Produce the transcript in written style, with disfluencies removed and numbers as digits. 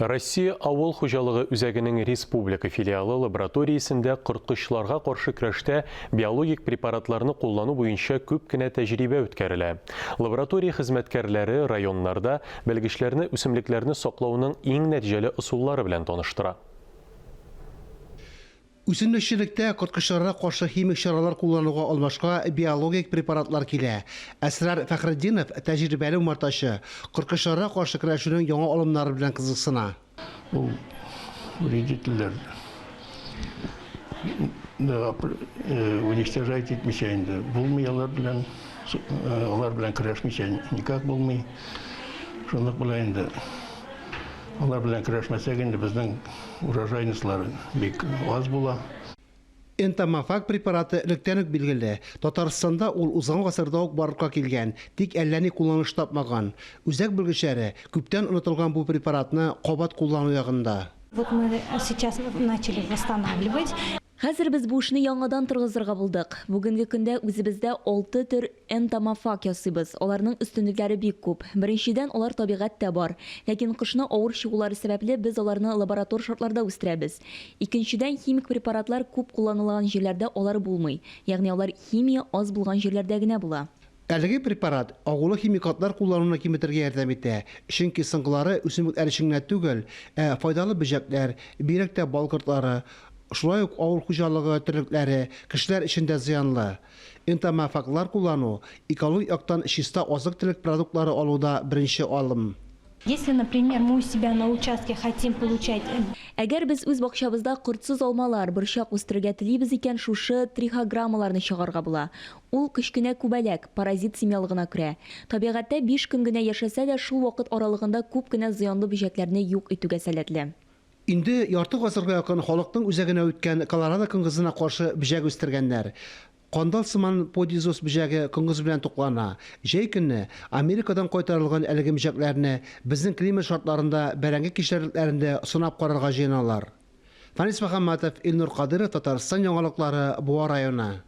Россия авыл хуҗалыгы үзәгенең республика филиалы лабораториясендә корткычларга каршы көрәштә биологик препаратларны куллану буенча күп кенә тәҗрибә үткәрелә. Лаборатория хезмәткәрләре районнарда белгечләрне үсемлекләрне саклауның иң нәтиҗәле ысуллары белән таныштыра. Үсемлекчелектә корткычларга каршы химик чаралар куллануга алмашка биологик препаратлар килә. Әсрар Фәхретдинов, тәҗрибәле умартачы, корткычларга каршы көрәшүнең яңа алымнары белән кызыксына. Ул вредительләр уничтожать итмичә инде булмый алар белән, алар белән көрәшмичә никак булмый. Шунлык белән инде Алар белән көрәшмәсәк инде безнең урожайностьлар бик аз була. Энтомофаг препараты электән үк билгеле. Татарстанда ул узган гасырда ук барлыкка килгән, тик әллә ни кулланыш тапмаган. Үзәк белгечләре күптән онытылган бу препаратны кабат куллану ягында. Вот мы сейчас начали восстанавливать. Хәзер без бу эшне яңадан торгызырга булдык. Бүгенге көндә үзебездә алты төр энтомофаг ясыйбыз. Аларның өстенлекләре бик күп. Беренчедән, алар табигатьтә бар. Ләкин кышны авыр чыгулары сәбәпле, без аларны лаборатор шартларда үстерәбез. Икенчедән, химик препаратлар күп кулланылган җирләрдә алар булмый. Ягъни алар химия аз булган җирләрдә генә була. Әлеге препарат агулы химикатлар куллануны киметергә ярдәм итә, чөнки соңгылары үсемлекләр өчен генә түгел, ә файдалы бөҗәкләр, бигрәк тә бал кортлары, шулай ук авыл хуҗалыгы терлекләре, кешеләр өчен дә зыянлы. Энтомофаглар куллану, экологик яктан чиста азык-төлек продуктлары алуда беренче алым. Если, например, мы у себя на участке хотим получать. Әгәр без үз бакчабызда кортсыз алмалар, борчак үстерергә телибез икән, шушы трихограммаларны чагарга була. Ул кечкенә күбәләк, паразит семьялыгына керә. Табигатьтә биш көн генә яшәсә дә, шул вакыт аралыгында күп кенә зыянлы бөҗәкләрне юк итүгә сәләтле. Инде ярты гасырга якын халыкның үзәгенә үткән колорадо коңгызына каршы бөҗәк үстергәннәр. Кандал сыман подизос бөҗәге коңгыз белән туклана. Җәй көне Америкадан кайтарылган әлеге бөҗәкләрне безнең климат шартларында бәрәңге кишәрлекләрендә сынап карарга җыеналар. Фәнис Мөхәммәтов, Илнур Кадыйров, Татарстан яңалыклары, Буа районы.